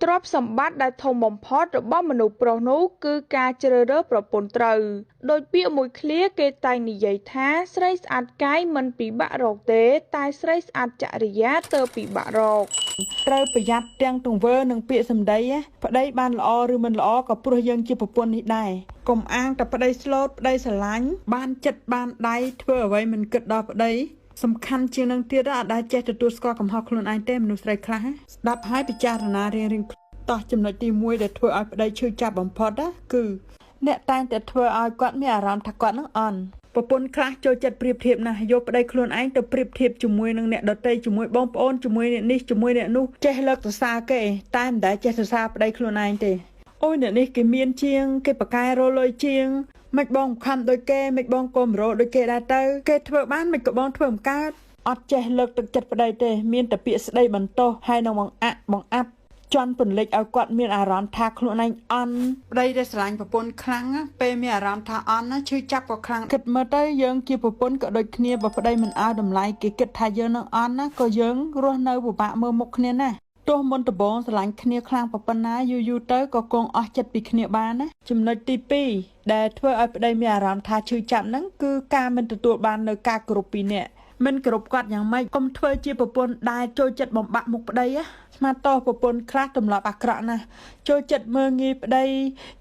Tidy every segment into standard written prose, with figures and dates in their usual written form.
ទ្រព្យសម្បត្តិដែលធំបំផុតរបស់មនុស្សប្រុសនោះគឺការជ្រើសរើសប្រពន្ធត្រូវ ដូចពាក្យមួយឃ្លាគេតែងនិយាយថាស្រីស្អាតកាយមិនពិបាករកទេ តែស្រីស្អាតចរិយាទើបពិបាករក ត្រូវប្រយ័ត្នទាំងទង្វើនិងពាក្យសម្ដី ប្តីបានល្អឬមិនល្អក៏ព្រោះយើងជាប្រពន្ធនេះដែរ កុំអាងតែប្តីស្លូតប្តីស្រឡាញ់បានចិត្តបានដៃធ្វើអ្វីមិនគិតដល់ប្តី សំខាន់ជាងនឹងទៀតអត់ដែលចេះទទួលស្គាល់កំហុសខ្លួនឯងទេមនុស្សស្រីខ្លះ ស្ដាប់ហើយពិចារណារៀងៗ តោះចំណុចទី1ដែលធ្វើឲ្យប្តីឈឺចាប់បំផុតណាគឺអ្នកតែងតែធ្វើឲ្យគាត់មានអារម្មណ៍ថាគាត់នឹងអន់ ប្រពន្ធខ្លះចូលចិត្តប្រៀបធៀបណាស់ យកប្តីខ្លួនឯងទៅប្រៀបធៀបជាមួយនឹងអ្នកដទៃជាមួយបងប្អូនជាមួយអ្នកនេះជាមួយអ្នកនោះ ចេះលើកសរសើរគេតែមិនដែលចេះសរសើរប្តីខ្លួនឯងទេ អូយអ្នកនេះគេមានជាងគេប្រកែរលុយជាងមិនបងខំដូចគេមិនបងកុំរដូចគេដែរទៅគេធ្វើបានមិនក៏បងធ្វើមិនកើត អត់ចេះលើកទឹកចិត្តប្តីទេ មានតែពាក្យស្ដីបន្ទោសហើយនឹងបង្អាក់បង្អាប់ជន់ពន្លិចឲ្យគាត់មានអារម្មណ៍ថាខ្លួនឯងអន់ ប្តីដែលស្រឡាញ់ប្រពន្ធខ្លាំងពេលមានអារម្មណ៍ថាអន់ណាឈឺចាប់ក៏ខ្លាំង គិតមើលទៅយើងជាប្រពន្ធក៏ដូចគ្នា បើប្តីមិនឲ្យតម្លៃគេគិតថាយើងនឹងអន់ណាក៏យើងរស់នៅពិបាកមើលមុខគ្នាណា ទោះមុនដំបូងស្រឡាញ់គ្នាខ្លាំងប៉ុណ្ណាយូរយូរទៅក៏គង់អស់ចិត្តពីគ្នាបានណា ចំណុចទី2ដែលធ្វើឲ្យប្តីមានអារម្មណ៍ថាឈឺចាប់ហ្នឹងគឺការមិនទទួលបាននៅការគោរពពីអ្នក មិនគោរពគាត់យ៉ាងម៉េច កុំធ្វើជាប្រពន្ធដែលចូលចិត្តបំបាក់មុខប្តីណា ស្មាតោប្រពន្ធខ្លះទម្លាប់អាក្រក់ណាស់ ចូលចិត្តមើលងាយប្តី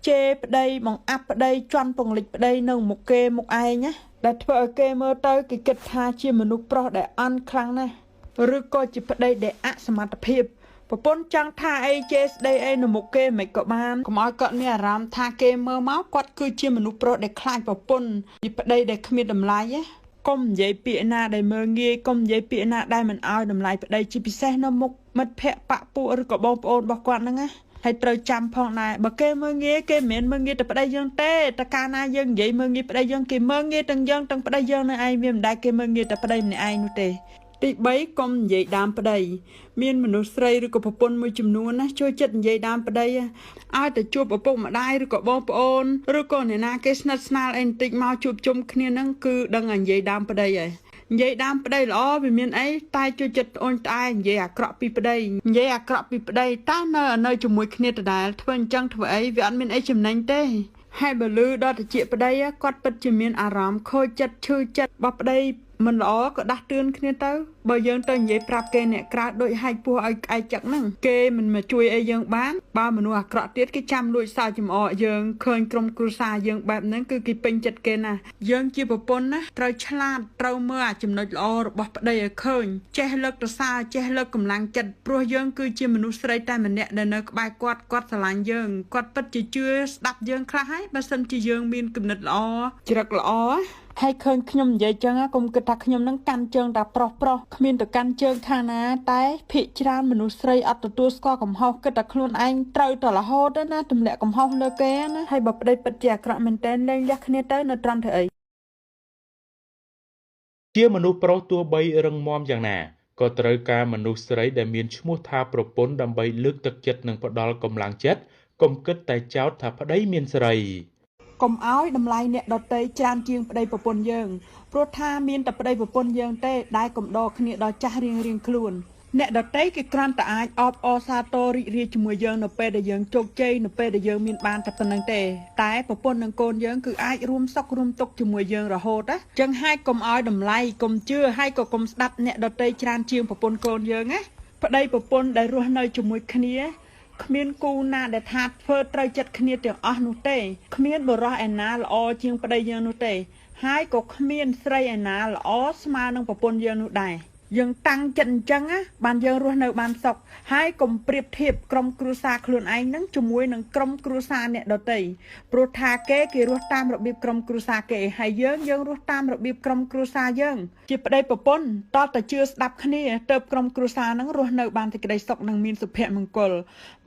ជេរប្តី បង្អាប់ប្តី ជន់ពង្លិចប្តីនៅមុខគេមុខឯងណា ដែលធ្វើឲ្យគេមើលទៅគេគិតថាជាមនុស្សប្រុសដែលអន់ខ្លាំងណាស់ ឬក៏ជាប្តីដែលអសមត្ថភាព ប្រពន្ធចង់ថាអីជេរស្ដីអីនៅមុខគេមិនក៏បាន កុំឲ្យគាត់មានអារម្មណ៍ថាគេមើលមកគាត់គឺជាមនុស្សប្រុសដែលខ្លាចប្រពន្ធ ជាប្តីដែលគ្មានតម្លៃណា កុំនិយាយពាក្យណាដែលមើលងាយ កុំនិយាយពាក្យណាដែលមិនឲ្យតម្លៃប្តី ជាពិសេសនៅមុខមិត្តភក្តិបក្សពួកឬក៏បងប្អូនរបស់គាត់ហ្នឹងណា ហើយត្រូវចាំផងដែរ បើគេមើលងាយគេមិនមែនមើលងាយតែប្តីយើងទេ តែកាលណាយើងនិយាយមើលងាយប្តីយើងគេមើលងាយទាំងយើងទាំងប្តីយើងនឹងឯង វាមិនដែលគេមើលងាយតែប្តីម្នាក់ឯងនោះទេ ទី3កុំនិយាយដើមប្តី មានមនុស្សស្រីឬក៏ប្រពន្ធមួយចំនួនណាចូលចិត្តនិយាយដើមប្តី ឲ្យតែជួបឪពុកម្ដាយឬក៏បងប្អូនឬក៏អ្នកណាគេស្និទ្ធស្នាលអីបន្តិចមកជួបជុំគ្នាហ្នឹងគឺដឹងតែនិយាយដើមប្តីហើយ និយាយដើមប្តីល្អវាមានអី តែចូលចិត្តត្អូញត្អែនិយាយអាក្រក់ពីប្តី និយាយអាក្រក់ពីប្តីតើនៅជាមួយគ្នាដដែលធ្វើអញ្ចឹងធ្វើអីវាអត់មានអីចំណេញទេ ហើយបើលឺដល់តិចប្តីគាត់ពិតជាមានអារម្មណ៍ខូចចិត្តឈឺចិត្ត បើប្តីមិនល្អក៏ដាស់តឿនគ្នាទៅ បើយើងទៅនិយាយប្រាប់គេអ្នកក្រៅដូចហែកពោះឲ្យក្អែកចឹកហ្នឹងគេមិនមកជួយអីយើងបាន បើមនុស្សអាក្រក់ទៀតគេចាំលួចសើចចំអកយើង ឃើញក្រុមគ្រួសារយើងបែបហ្នឹងគឺគេពេញចិត្តគេណាស់ យើងជាប្រពន្ធណាត្រូវឆ្លាតត្រូវមើលអាចំណុចល្អរបស់ប្តីឲ្យឃើញ ចេះលើកសរសើរចេះលើកកម្លាំងចិត្ត ព្រោះយើងគឺជាមនុស្សស្រីតែម្នាក់ដែលនៅក្បែរគាត់ គាត់ស្រឡាញ់យើង គាត់ពិតជាជឿស្ដាប់យើងខ្លះហើយ បើសិនជាយើងមានគំនិតល្អច្រឹកល្អ ហើយឃើញខ្ញុំនិយាយចឹងកុំគិតថាខ្ញុំនឹងកាន់ជើងតែប្រុសប្រុសគ្មានទៅកាន់ជើងខាងណា តែភាគច្រើនមនុស្សស្រីអត់ទទួលស្គាល់កំហុសគិតតែខ្លួនឯងត្រូវតែរហូតណាទម្លាក់កំហុសលើគេណា ហើយបើប្តីពិតជាអាក្រក់មែនទែនលែងលះគ្នាទៅនៅត្រង់ធ្វើអី ជាមនុស្សប្រុសទោះបីរឹងមាំយ៉ាងណាក៏ត្រូវការមនុស្សស្រីដែលមានឈ្មោះថាប្រពន្ធដើម្បីលើកទឹកចិត្តនិងផ្ដល់កម្លាំងចិត្ត កុំគិតតែចោទថាប្តីមានស្រី កុំឲ្យតម្លៃអ្នកដទៃច្រើនជាងប្តីប្រពន្ធយើង ព្រោះថាមានតែប្តីប្រពន្ធយើងទេដែលកំដរគ្នាដល់ចាស់រៀងរៀងខ្លួន អ្នកដទៃគេគ្រាន់តែអាចអបអរសាទររីករាយជាមួយយើងនៅពេលដែលយើងជោគជ័យនៅពេលដែលយើងមានបានតែប៉ុណ្្នឹងទេ តែប្រពន្ធនិងកូនយើងគឺអាចរួមសុខរួមទុក្ខជាមួយយើងរហូតណា ចឹងហើយកុំឲ្យតម្លៃកុំជឿហើយក៏កុំស្ដាប់អ្នកដទៃច្រើនជាងប្រពន្ធកូនយើងណា ប្តីប្រពន្ធដែលរស់នៅជាមួយគ្នាគ្មានគូណាដែលថាធ្វើត្រូវចិត្តគ្នាទាំងអស់នោះទេ គ្មានបុរសឯណាល្អជាងប្តីយើងនោះទេ ហើយក៏គ្មានស្រីឯណាល្អស្មើនឹងប្រពន្ធយើងនោះដែរ យើងតាំងចិត្តអញ្ចឹងណាបានយើងរស់នៅបានសុខ ហើយកុំប្រៀបធៀបក្រុមគ្រួសារខ្លួនឯងនឹងជាមួយនឹងក្រុមគ្រួសារអ្នកដទៃ ព្រោះថាគេគេរស់តាមរបៀបក្រុមគ្រួសារគេ ហើយយើងយើងរស់តាមរបៀបក្រុមគ្រួសារយើង ជាប្តីប្រពន្ធតើតែជឿស្ដាប់គ្នាទៅក្រុមគ្រួសារនឹងរស់នៅបានសេចក្តីសុខនិងមានសុភមង្គល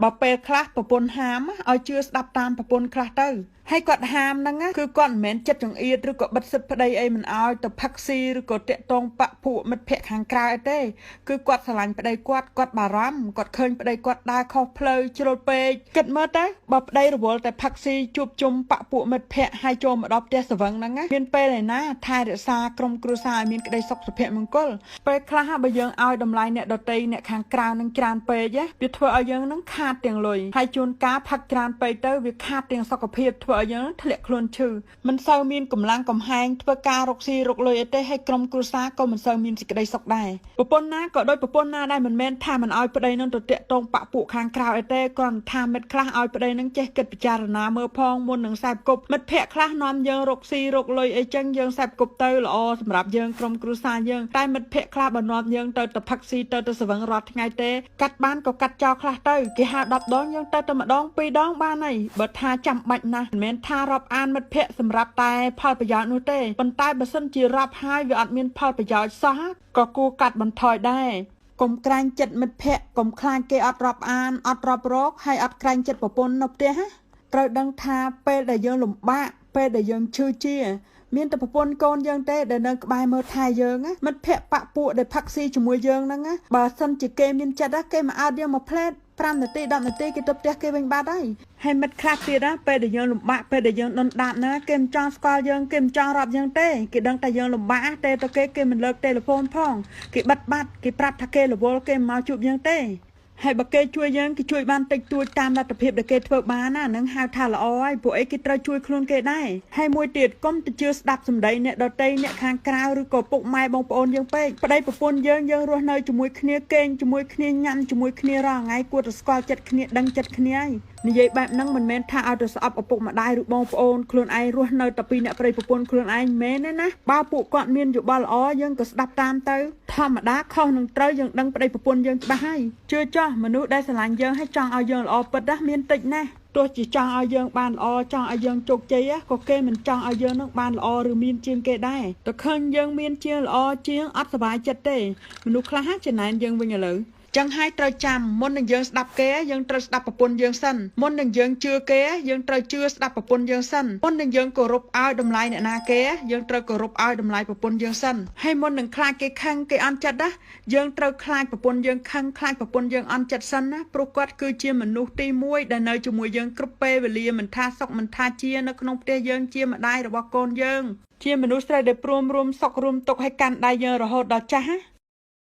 បើពេលខ្លះប្រពន្ធហាមឲ្យជឿស្ដាប់តាមប្រពន្ធខ្លះទៅ ហើយគាត់ហាមហ្នឹងគឺគាត់មិនមែនចិត្តចង្អៀតឬក៏បិទសិទ្ធប្តីអីមិនឲ្យទៅផឹកស៊ីឬក៏តាក់ទងបពពួកមិត្តភក្តិខាងក្រៅអីទេគឺគាត់ស្រឡាញ់ប្តីគាត់គាត់បារម្ភគាត់ឃើញប្តីគាត់ដើរខុសផ្លូវជ្រុលពេកគិតមើលទៅបើប្តីរវល់តែផឹកស៊ីជួបជុំបពពួកមិត្តភក្តិហើយចូលមកដល់ផ្ទះស្វឹងហ្នឹងមានពេលឯណាថែរក្សាក្រុមគ្រួសារឲ្យមានក្តីសុខសុភមង្គលពេលខ្លះបើយើងឲ្យតម្លៃអ្នកដទៃអ្នកខាងក្រៅនឹងច្រើនពេកវាធ្វើឲ្យយើងនឹងខាតទាំងលុយហើយជួនកាលផឹកច្រើនពេកទៅវាខាតទាំងសុខភាពធ្វើឲ្យយើងធ្លាក់ខ្លួនឈឺមិនសូវមានកម្លាំងកំហែងធ្វើការរកស៊ីរកលុយអីទេហើយក្រុមគ្រួសារក៏មិនសូវមានសេចក្តីសុខដែរប្រពន្ធណាក៏ដោយប្រពន្ធណាដែរមិនមែនថាមិនឲ្យប្តីនឹងទៅតាក់ទងបពពួកខាងក្រៅអីទេគ្រាន់ថាមិត្តខ្លះឲ្យប្តីនឹងចេះគិតពិចារណាមើលផងមុននឹងខ្សែគប់មិត្តភ័ក្តិខ្លះនាំយើងរកស៊ីរកលុយអីចឹងយើងខ្សែគប់ទៅល្អសម្រាប់យើងក្រុមគ្រួសារយើងតែមិត្តភ័ក្តិខ្លះបើនាំយើងទៅទៅផឹកស៊ីទៅទៅស្វឹងរាល់ថ្ងៃទេកាត់បានក៏កាត់ចោលខ្លះទៅគេហៅ10ដងយើងទៅតែម្ដងពីរដងបានហើយបើថាចាំបាច់ណាស់មិនមែនថារាប់អានមិត្តភ័ក្តិសម្រាប់តែផលប្រយោជន៍នោះទេប៉ុន្តែបើសិនជារាប់ហើយវាអត់មានផលប្រយោជន៍សោះក៏គួរកាត់បន្ថយដែរកុំក្រែងចិត្តមិត្តភ័ក្តិកុំខ្លាចគេអត់រាប់អានអត់រាប់រកហើយអត់ក្រែងចិត្តប្រពន្ធនៅផ្ទះត្រូវដឹងថាពេលដែលយើងលំបាកពេលដែលយើងឈឺជាមានតែប្រពន្ធកូនយើងទេដែលនៅក្បែរមើលថែយើងមិត្តភ័ក្តិបពពួកដែលផឹកស៊ីជាមួយយើងហ្នឹងបើសិនជាគេមានចិត្តគេមកអើតយើងមកផ្លែត5នាទី10នាទីគេទៅផ្ទះគេវិញបាត់ហើយហើយមិត្តខ្លះទៀតណាពេលដែលយើងលំបាកពេលដែលយើងដុនដាបណាគេមិនចង់ស្គាល់យើងគេមិនចង់រាប់យើងទេគេដឹងតែយើងលំបាកទេទៅគេមិនលើកទូរស័ព្ទផងគេបិទបាត់គេប្រាប់ថាគេរវល់គេមិនមកជួបយើងទេហើយបើគេជួយយើងគេជួយបានតិចតួចតាមលទ្ធភាពដែលគេធ្វើបានណានឹងហៅថាល្អហើយពួកអីគេត្រូវជួយខ្លួនគេដែរហើយមួយទៀតកុំទៅជឿស្ដាប់សម្ដីអ្នកដទៃអ្នកខាងក្រៅឬក៏ពុកម៉ែបងប្អូនយើងពេកប្តីប្រពន្ធយើងយើងរស់នៅជាមួយគ្នាគេងជាមួយគ្នាញ៉ាំជាមួយគ្នារាល់ថ្ងៃគួរតែស្គាល់ចិត្តគ្នាដឹងចិត្តគ្នាហើយនិយាយបែបហ្នឹងមិនមែនថាឲ្យទៅស្អប់ឪពុកម្ដាយឬបងប្អូនខ្លួនឯងរស់នៅតែពីអ្នកប្តីប្រពន្ធខ្លួនឯងមែនទេណាបើពួកគាត់មានយោបល់ល្អយើងក៏ស្ដាប់តាមទៅធម្មតាខុសនឹងត្រូវយើងដឹងប្តីប្រពន្ធយើងច្បាស់ហើយជឿចោះមនុស្សដែលស្រឡាញ់យើងហើយចង់ឲ្យយើងល្អពិតណាមានតិចណាស់ទោះជាចង់ឲ្យយើងបានល្អចង់ឲ្យយើងជោគជ័យក៏គេមិនចង់ឲ្យយើងនឹងបានល្អឬមានជាងគេដែរតែឃើញយើងមានជាងល្អជាងអត់សប្បាយចិត្តទេមនុស្សខ្លះចំណែនយើងវិញឥឡូវចឹងហើយត្រូវចាំមុននឹងយើងស្ដាប់គេយើងត្រូវស្ដាប់ប្រពន្ធយើងសិនមុននឹងយើងជឿគេយើងត្រូវជឿស្ដាប់ប្រពន្ធយើងសិនមុននឹងយើងគោរពឲ្យតម្លៃអ្នកណាគេយើងត្រូវគោរពឲ្យតម្លៃប្រពន្ធយើងសិនហើយមុននឹងខ្លាចគេខឹងគេអន់ចិត្តណាយើងត្រូវខ្លាចប្រពន្ធយើងខឹងខ្លាចប្រពន្ធយើងអន់ចិត្តសិនណាព្រោះគាត់គឺជាមនុស្សទី1ដែលនៅជាមួយយើងគ្រប់ពេលវេលាមិនថាសុខមិនថាជានៅក្នុងផ្ទះយើងជាម្ដាយរបស់កូនយើងជាមនុស្សស្រីដែលព្រមរួមសុខរួមទុក្ខឲ្យកាន់ដៃយើងរហូតដល់ចាស់